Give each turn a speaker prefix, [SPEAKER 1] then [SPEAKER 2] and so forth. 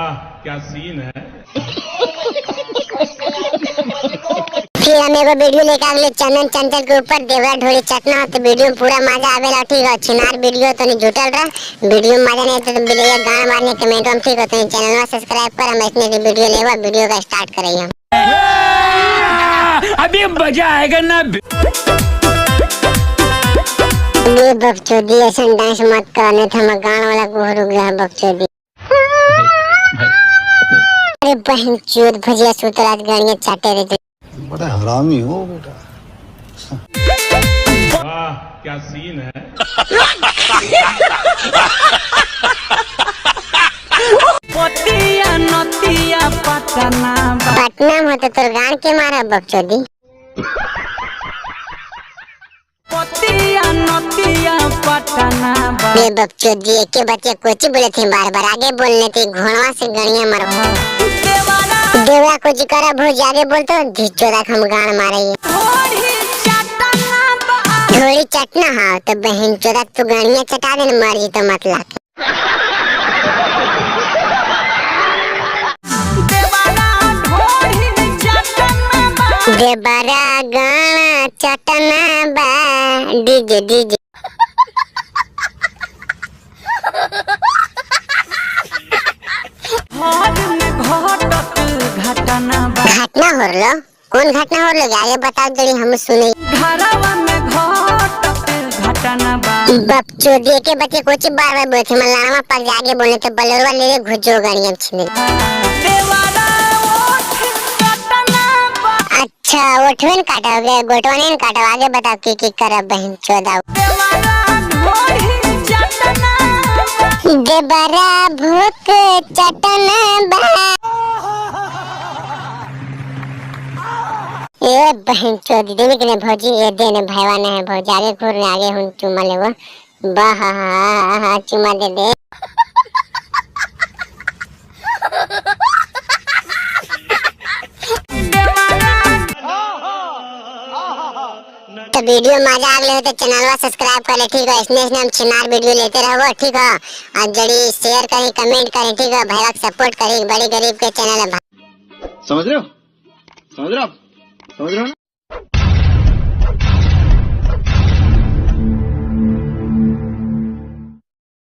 [SPEAKER 1] वाह क्या सीन है।
[SPEAKER 2] फिर हम एगो वीडियो लेके आगले चंदन चंचल के ऊपर देवरा ढोली चटना हो तो वीडियो में पूरा मजा आवेला। ठीक है, छिनार वीडियो तो नहीं जुटल रहा, वीडियो में मजा नहीं तो बिलैया गाना मारने कमेंट में। ठीक है, तो चैनल में सब्सक्राइब कर, हम इतने वीडियो लेवा वीडियो का स्टार्ट करें हम।
[SPEAKER 3] अभी मजा आएगा ना।
[SPEAKER 2] ये बकचोदी ऐसा डांस मत कर, नहीं तो हम गाना वाला को रुक गया बकचोदी। अरे बहन चोद भजिया सुतराज गाड़ियां चाटे रे।
[SPEAKER 4] बड़ा हरामी हो बेटा।
[SPEAKER 1] वाह क्या सीन है।
[SPEAKER 3] पतिया नतिया पटना।
[SPEAKER 2] पटना में तो तोर गान के मारा बकचोदी।
[SPEAKER 3] पतिया नतिया पटना।
[SPEAKER 2] बे बकचोदी एक बच्चे कोची बोले थे बार बार आगे बोलने थे घोड़वा से गणिया मारो।
[SPEAKER 3] देवरा
[SPEAKER 2] देवरा कुछ करा भोज आगे बोलते धिचोदा हम गान मारे।
[SPEAKER 3] ढोली चटना बा।
[SPEAKER 2] ढोली चटना हाँ तो बहन चोदा तू गणिया चटा दे न मर जी तो मत ला।
[SPEAKER 3] देवरा ढोली चटना बा।
[SPEAKER 2] देवरा गाना चटना बा डीजे डीजे।
[SPEAKER 3] घर में घटत घटना बा।
[SPEAKER 2] घटना हो रलो, कौन घटना हो रलो आगे बताओ जड़ी हम सुने।
[SPEAKER 3] घरवा में घटत घटना बा।
[SPEAKER 2] बकचोदी के बच्चे कुछ बार बार बोले थे मन लामा पर आगे बोले तो बलोरवा ले ले घुजो गाड़ियां छिने।
[SPEAKER 3] देवरा ओठ चटना बा।
[SPEAKER 2] अच्छा ओठवन काटोगे गोटवन नहीं काटो, आगे बताओ की की करब बहन चोदा।
[SPEAKER 3] देवरा ढोली चटना बा।
[SPEAKER 2] देवरा भूख चटना बा। ए बहन चोदी देने के लिए भौजी ये देने भैवा ने है भौजी आगे घूर आगे हुन चुमा लेवा वाह हा हा हा चुमा दे दे। तो वीडियो मजा आ गया हो तो चैनल सब्सक्राइब कर ले। ठीक है, इसमें इसमें हम छिनार वीडियो लेते रहो। ठीक है, और जड़ी शेयर करें कमेंट करें। ठीक है, भैया सपोर्ट करें, बड़ी गरीब के चैनल है।
[SPEAKER 5] समझ रहे हो? समझ रहे हो आप? समझ रहे हो ना?